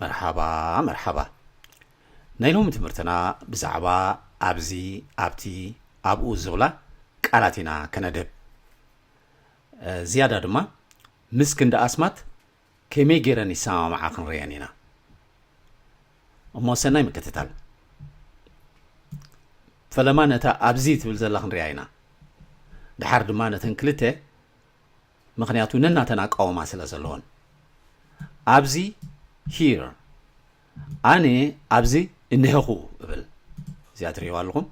መርሓባ መርሓባ። ናይ ሎሚ ትምህርትና ብዛዕባ ኣብዚ፣ ኣብቲ፣ ኣብኡ ዝብላ ቃላት ኢና ከነድህብ። ዝያዳ ድማ ምስ ክንዲ ኣስማት ከመይ ገይረን ይሰማምዓ ክንርእየን ኢና። እሞ ሰናይ ምክትታል። ፈለማ ነታ ኣብዚ ትብል ዘላ ክንሪኣ ኢና። ድሓር ድማ ነተን ክልተ፣ ምኽንያቱ ነናተን ኣቃውማ ስለ ዘለዎን። ኣብዚ፣ here፣ ኣነ ኣብዚ እነሀኹ እብል። እዚኣ ትርእይዋ ኣለኹም፣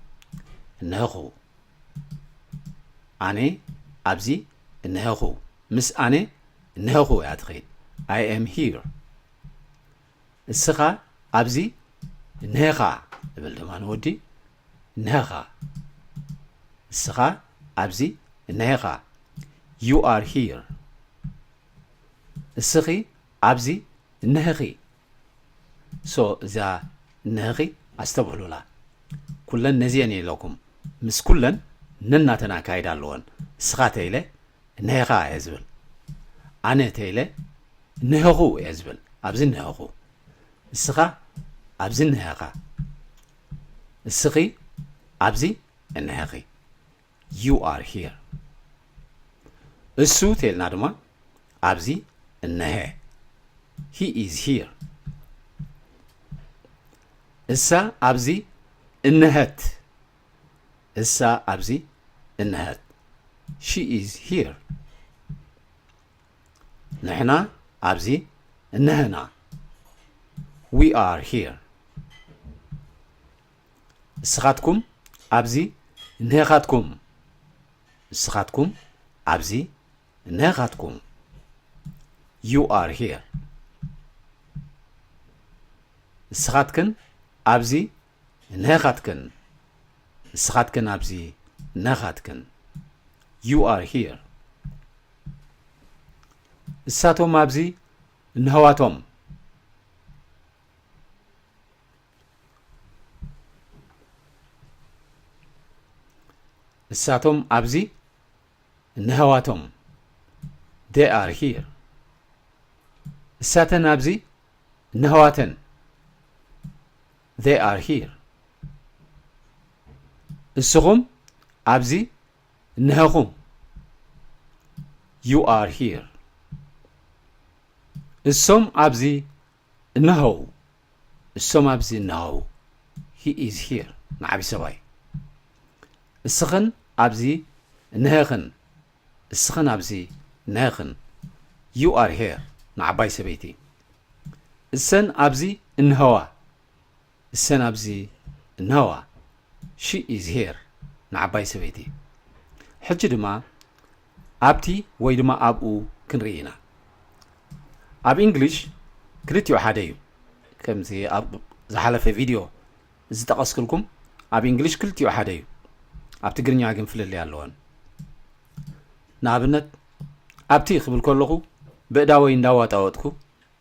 እነሀኹ። ኣነ ኣብዚ እነሀኹ። ምስ ኣነ እነሀኹ እያ ትኸይድ። I am here። እስኻ ኣብዚ እነሀኻ እብል ድማ ንወዲ፣ እነሀኻ። እስኻ ኣብዚ እነሀኻ። You are here። እስኺ ኣብዚ እነሀኺ። So እዛ እነሀኺ ኣስተብህሉላ። ኩለን ነዚአን ኢለኩም። ምስ ኩለን ነናተን ኣካይዳ ኣለወን። እስኻ ተይለ እነሀኻ እየ ዝብል። ኣነ ተይለ እነሀኹ እየ ዝብል። ኣብዚ እነሀኹ። እስኻ ኣብዚ እነሀኻ። እስኺ ኣብዚ እነሀኺ። You are here። እሱ ተይልና ድማ ኣብዚ እነሀ። He is here። እሳ ኣብዚ እነሀት። እሳ ኣብዚ እነሀት። She is here። ንሕና ኣብዚ እነሀና። We are here። እስኻትኩም ኣብዚ እነሀኻትኩም። እስኻትኩም ኣብዚ እነሀኻትኩም። You are here። እስኻትክን ኣብዚ እነሀኻትክን። እስኻትክን ኣብዚ እነሀኻትክን። You are here። እሳቶም ኣብዚ እነሀዋቶም። እሳቶም ኣብዚ እነሀዋቶም። They are here። እሳተን ኣብዚ እነሀዋተን። They are here። እስኹም ኣብዚ እነሀኹም። You are here። እሶም ኣብዚ እነሀው። እሶም ኣብዚ እነሀው። He is here። ንዓቢ ሰብኣይ። እስኽን ኣብዚ እነሀኽን። እስኽን ኣብዚ እነሀኽን። You are here። ንዓባይ ሰበይቲ። እሰን ኣብዚ እነሀዋ። እሰን ኣብዚ እነሀዋ። She is here። ንዓባይ ሰበይቲ። ሕጂ ድማ ኣብቲ ወይ ድማ ኣብኡ ክንርኢ ኢና። ኣብ እንግሊሽ ክልቲኡ ሓደ እዩ። ከምዚ ኣብ ዝሓለፈ ቪድዮ ዝጠቐስክልኩም፣ ኣብ እንግሊሽ ክልቲኡ ሓደ እዩ። ኣብ ትግርኛ ግን ፍልልይ ኣለወን። ንኣብነት፣ ኣብቲ ክብል ከለኹ ብእዳወይ እንዳዋጣወጥኩ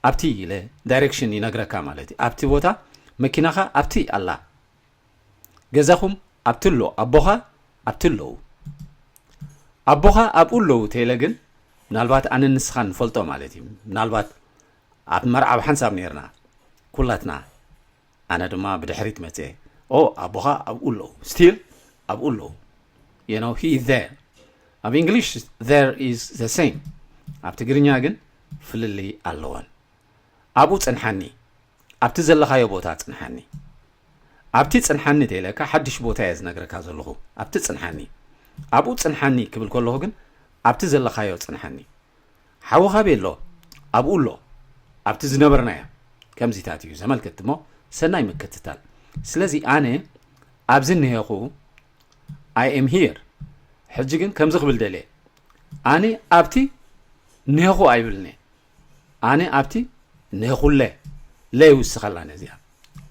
ኣብቲ ኢለ ዳይሬክሽን ይነግረካ ማለት እዩ። ኣብቲ ቦታ መኪናኻ ኣብቲ ኣላ። ገዛኹም ኣብቲ ኣሎ፣ ኣቦኻ ኣብቲ ኣለዉ። ኣቦኻ ኣብኡ ኣለዉ ተይለ ግን፣ ምናልባት ኣነ ንስኻ ንፈልጦ ማለት እዩ። ምናልባት ኣብ መርዓ ብሓንሳብ ነይርና፣ ኩላትና። ኣነ ድማ ብድሕሪት መጽኤ። ኦ፣ ኣቦኻ ኣብኡ ኣለዉ። ስቲል ኣብኡ ኣለዉ። You know, he is there። ኣብ እንግሊሽ there is the same። ኣብ ትግርኛ ግን ፍልልይ ኣለወን። ኣብኡ ጽንሓኒ። ኣብቲ ዘለኻዮ ቦታ ጽንሓኒ። ኣብቲ ጽንሓኒ ተይለካ ሓድሽ ቦታ እየ ዝነግረካ ዘለኹ። ኣብቲ ጽንሓኒ። ኣብኡ ጽንሓኒ ክብል ከለኹ ግን ኣብቲ ዘለኻዮ ጽንሓኒ። ሓውኻ ኣበይ ኣሎ? ኣብኡ ኣሎ። ኣብቲ ዝነበርናዮ። ከምዚታት እዩ ዘመልክት እሞ ሰናይ ምክትታል። ስለዚ ኣነ ኣብዚ እኒሄኹ፣ I am here። ሕጂ ግን ከምዚ ክብል ደልየ። ኣነ ኣብቲ እኒሄኹ ኣይብልን እየ። ኣነ ኣብቲ እኒሄኹለ። ለ ይውስኸላ ነዚኣ።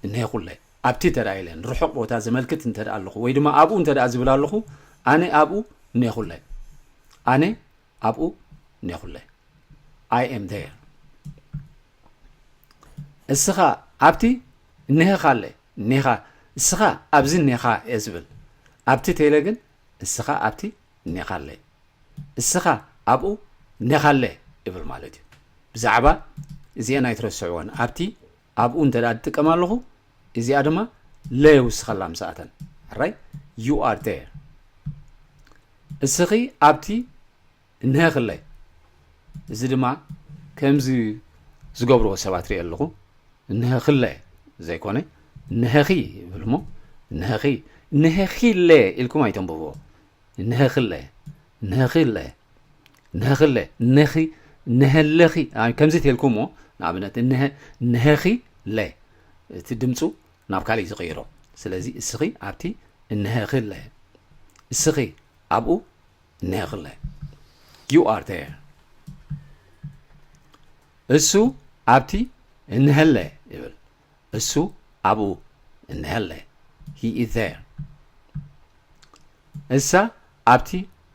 እኒሄኹለ። ኣብቲ እንተ ደኣ ኢለ ንርሑቕ ቦታ ዘመልክት እንተ ደኣ ኣለኹ ወይ ድማ ኣብኡ እንተ ደኣ ዝብል ኣለኹ፣ ኣነ ኣብኡ እኒሄኹለ። ኣነ ኣብኡ እኒሄኹለ። I am there። እስኻ ኣብቲ እኒሄኻለ፣ እኒኻ፣ እስኻ ኣብዚ እኒኻ እየ ዝብል። ኣብቲ ተይለ ግን እስኻ ኣብቲ እኒኻለ። እስኻ ኣብኡ እኒኻለ ይብል ማለት እዩ። ብዛዕባ እዚአን ኣይትረስዕወን። ኣብቲ ኣብኡ እንተ ደኣ ትጥቀም ኣለኹ፣ እዚኣ ድማ ለ የውስኸላ ምስኣተን። ሕራይ? You are there። እስኺ ኣብቲ እንሀኽለ። እዚ ድማ ከምዚ ዝገብርዎ ሰባት ርኢ ኣለኹ። እንሀኽለ ዘይኮነ፣ እንሀኺ ይብል እሞ፣ እንሀኺ፣ እንሀኺለ ኢልኩም ኣይተንብብዎ። እንሀኽለ፣ እንሀኺለ፣ እንሀኽለ፣ እንሀኺ፣ እንሀለኺ፣ ኣይ፣ ከምዚ ተልኩሞ፣ ንኣብነት፣ እንሀ-፣ እንሀኺለ፣ እቲ ድምፁ ናብ ካሊእ ዝቕይሮ። ስለዚ፣ እስኺ ኣብቲ እንሀኽለ፣ እስኺ ኣብኡ እንሀኽለ። You are there። እሱ ኣብቲ እንሀለ ይብል። እሱ ኣብኡ እንሀለ። He is there። እሳ ኣብቲ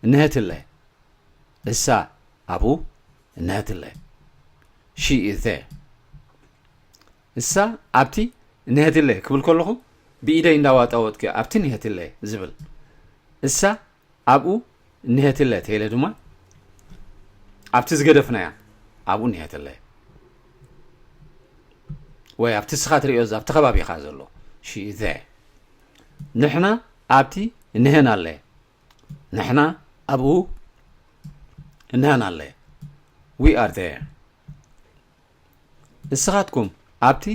እንሀትለ። እሳ ኣብኡ እንሀትለ። She is there። እሳ ኣብቲ እንሀትለ ክብል ከለኹ ብኢደይ እንዳዋጣወጥኩ ኣብቲ እንሀትለ ዝብል። እሳ ኣብኡ እንሀትለ ተይለ ድማ ኣብቲ ዝገደፍናያ ኣብኡ እንሀትለ። ወይ ኣብቲ እስኻ ትርእዮ፣ ኣብቲ ከባቢኻ ዘሎ። She is there። ንሕና ኣብቲ እንሀን ኣለ። ንሕና ኣብኡ እንሀን ኣለ። We are there። እስኻትኩም ኣብቲ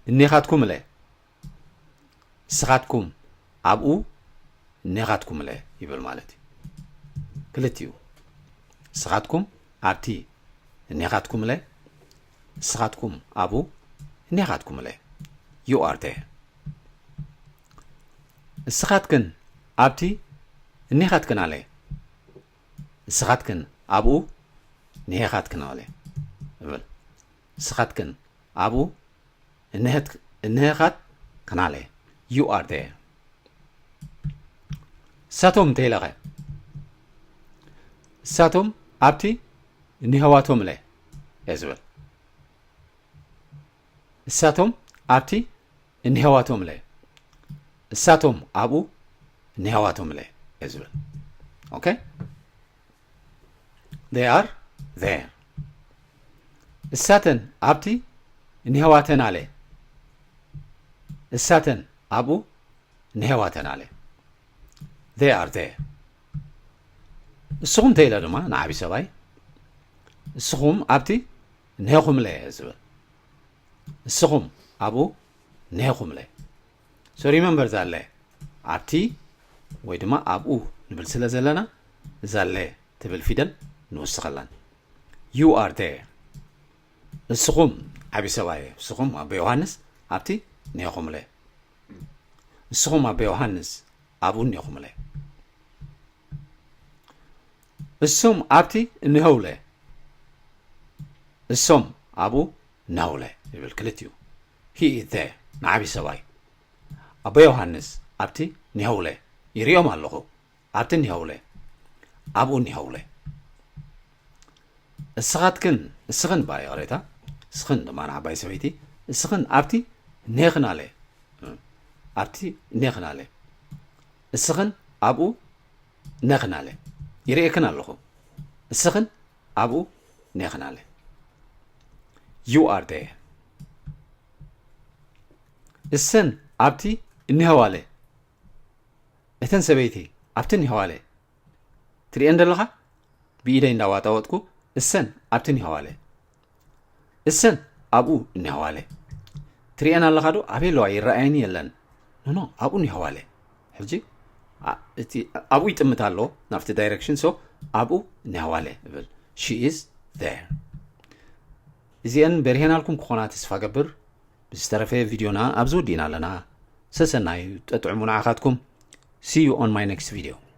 እኔኻትኩም እለ። እስኻትኩም ኣብኡ እኔኻትኩም እለ ይብል ማለት እዩ። ክልቲኡ። እስኻትኩም ኣብቲ እኔኻትኩም እለ። እስኻትኩም ኣብኡ እኔኻትኩም እለ። You are there። እስኻትክን ኣብቲ እኔኻትክን ኣለ። እስኻትክን ኣብኡ እኔኻትክን ኣለ። ይብል። እስኻትክን ኣብኡ እንሀት-፣ እንሀኻት ከናለ። You are there። እሳቶም እንተይለኸ፣ እሳቶም ኣብቲ እኒሀዋቶም እለ እየ ዝብል። እሳቶም ኣብቲ እኒሀዋቶም እለ። እሳቶም ኣብኡ እኒሀዋቶም እለ እየ ዝብል። ኦኬ? They are there። እሳተን ኣብቲ እኒሀዋተን ኣለ። እሳተን ኣብኡ እኒሀዋተን ኣለ። They are there። እስኹም እንተ ኢለ ድማ ንዓቢ ሰብኣይ፣ እስኹም ኣብቲ እኒሀኹም እለ እየ ዝብል። እስኹም ኣብኡ እኒሀኹም እለ። So remember እዛ እለ ኣብቲ ወይ ድማ ኣብኡ ንብል ስለ ዘለና፣ እዛ እለ ትብል ፊደል ንውስኸላን። You are there። እስኹም ዓቢ ሰብኣየ፣ እስኹም ኣቦ ዮሃንስ ኣብቲ እኒሀኹም እለ። እስኹም ኣቦ ዮሃንስ ኣብኡ እኒኹም እለ። እሶም ኣብቲ እኒሀው እለ። እሶም ኣብኡ እኒሀው እለ ይብል ክልቲኡ። He is there። ንዓቢ ሰብኣይ። ኣቦ ዮሃንስ ኣብቲ እኒሀው እለ። ይርእዮም ኣለኹ። ኣብቲ እኒሀው እለ። ኣብኡ እኒሀው እለ። እስኻትክን፣ እስኽን እባ ይቕሬታ፣ እስኽን ድማ ንዓባይ ሰበይቲ፣ እስኽን ኣብቲ እኒሀኽን ኣለ። ኣብቲ እኒሀኽን ኣለ። እስኽን ኣብኡ እኒሀኽን ኣለ። ይርእየክን ኣለኹ። እስኽን ኣብኡ እኒሀኽን ኣለ። You are there። እሰን ኣብቲ እኒሀው ኣለ። እተን ሰበይቲ ኣብቲ እኒሀው ኣለ። ትርእየን ዘለኻ? ብኢደይ እንዳዋጣወጥኩ እሰን ኣብቲ እኒሀው ኣለ። እሰን ኣብኡ እኒሀው ኣለ። ትርእየን ኣለኻ ዶ? ኣበይ ኣለዋ? ይረኣየኒ የለን። ኖ፣ ኖ፣ ኣብኡ እኒሀው ኣለ። ሕጂ፣ ኣ-፣ እቲ ኣብኡ ይጥምት ኣሎ፣ ናብቲ ዳይሬክሽን። So፣ ኣብኡ እኒሀው ኣለ እብል። She is there። እዚአን በርሄናልኩም ክኾና ተስፋ ገብር። ብዝተረፈ ቪድዮና ኣብዚ ወዲእና ኣለና። ሰሰናዩ ጠጥዕሙ ንዓኻትኩም። See you on my next video።